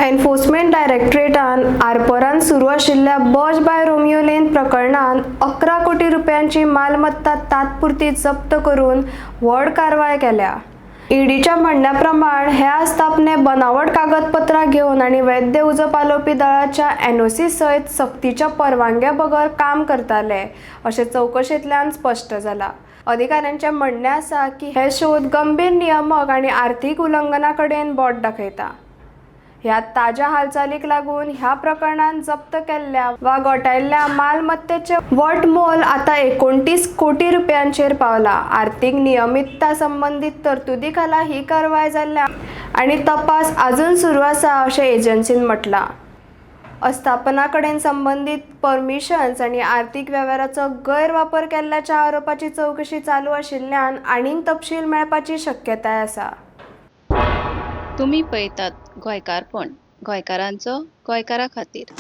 Enforcement डायरेक्टरेटान आरपोरान सुरू आशिल्ल्या Bosch by Romeo Lane प्रकरणांत 11 कोटी रुपयांची मालमत्ता तात्पुरती जप्त करून व्हड कारवाय केल्या. ईडीच्या म्हणण्या प्रमाण हे आस्थापने बनावट कागदपत्रां घेवन आनी वैद्य उजो पालोवपी दळाच्या एनओसी सयत सक्तीच्या परवानग्या बगर काम करताले, अशें चवकशेंतल्यान स्पश्ट जाला. अधिकाऱ्यांचें म्हणणें आसा की हे शोध गंभीर नियामक आनी आर्थीक उल्लंघना कडेन बोट दाखयता. ह्या ताज्या हालचालीक लागून ह्या प्रकरणांत जप्त केल्ल्या वा गोठायल्ल्या मालमत्तेचें वट मोल आतां 29 कोटी रुपयांचेर पावला. आर्थीक नियमितता संबंदीत तरतुदी खाला ही कारवाय जाल्ल्या आनी तपास अजून सुरू आसा, अशें एजन्सीन म्हटलां. आस्थापना कडेन संबंदीत परमिशन्स आनी आर्थीक वेव्हाराचो गैरवापर केल्ल्याच्या आरोपाची चवकशी चालू आशिल्ल्यान आनीक तपशील मेळपाची शक्यताय आसा. तुमी पळयतात गोंयकारपण, गोंयकारांचो गोंयकारा खातीर.